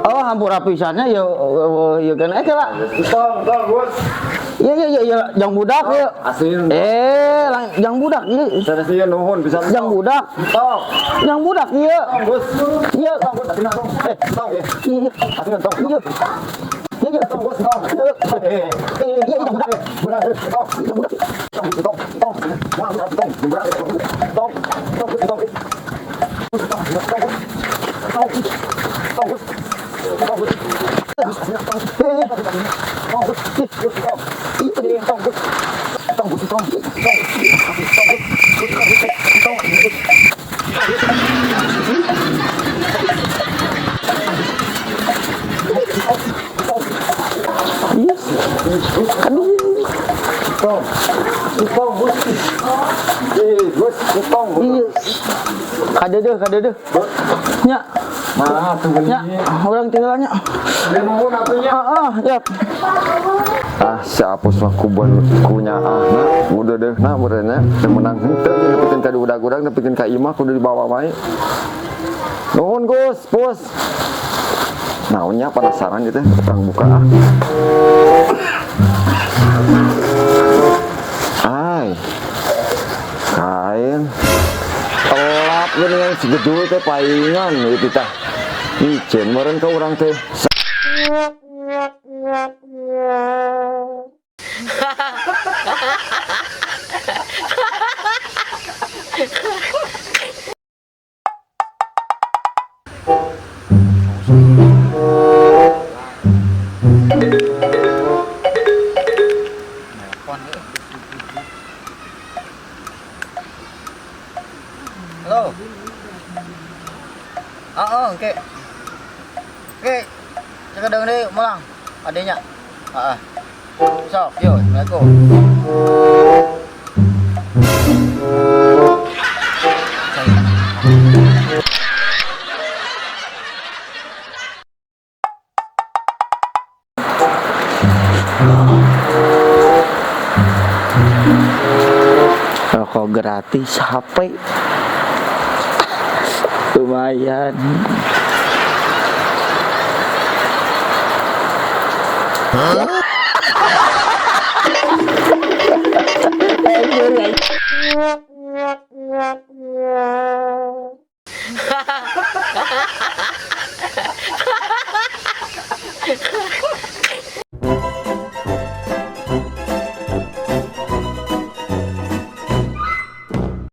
Oh, hampura pisan nya ya ya kan eh kela. Tong, tong, Gus. Iya iya iya iya jang budak ya. Asin. Eh, jang budak ieu. Sanes ieu nuhun pisan. Jang budak. Tong. Jang budak ieu. Tong, Gus. Iya. Tong, Gus, asin tong. Eh, Tong. iya iya. Asin tong. Iya. Iya iya. Tong, Gus, tong. Eh, iya jang budak. Budak, tong. Jang budak. Tong, tong, tong. Wah, budak, tong. Budak, tong. Tong, Gus, tong. Tong, tong, tong. Tong, Gus. Tong, Gus. Tong, Eh, tong, Gus. Gus, tong. iya. Tong, Gus. Tong, Gus, tong. Tong. Tong, Gus. Gus, tong. Gus. Iya. Aduh. Tong. Tong, Gus. Eh, Gus, tong. Iya. Kadeudeung, kadeudeung. Nya, Nah, tuh nya, urang tinggalnya. Nuhun atuh nya. Ah, ah, yap. Ah, si Apus mah kuban kunya ah na udah deh nah meureunna teu meunang henteu jeung nepikeun ka budak-budak, nepikeun ka imah kudu dibawa wae. Nuhun Gus, Pus. Naonnya penasaran gitu, urang buka ah. Ai. Kain. Telap geuningan segedul teh paingan ieu tah. Iceun meureun ka urang teh. Halo. Ah, oh, oke. Oke. Cekadang deui mulang adenya. Heeh. Sok, yo, Assalamualaikum. Rokok gratis HP. Lumayan. Anjir.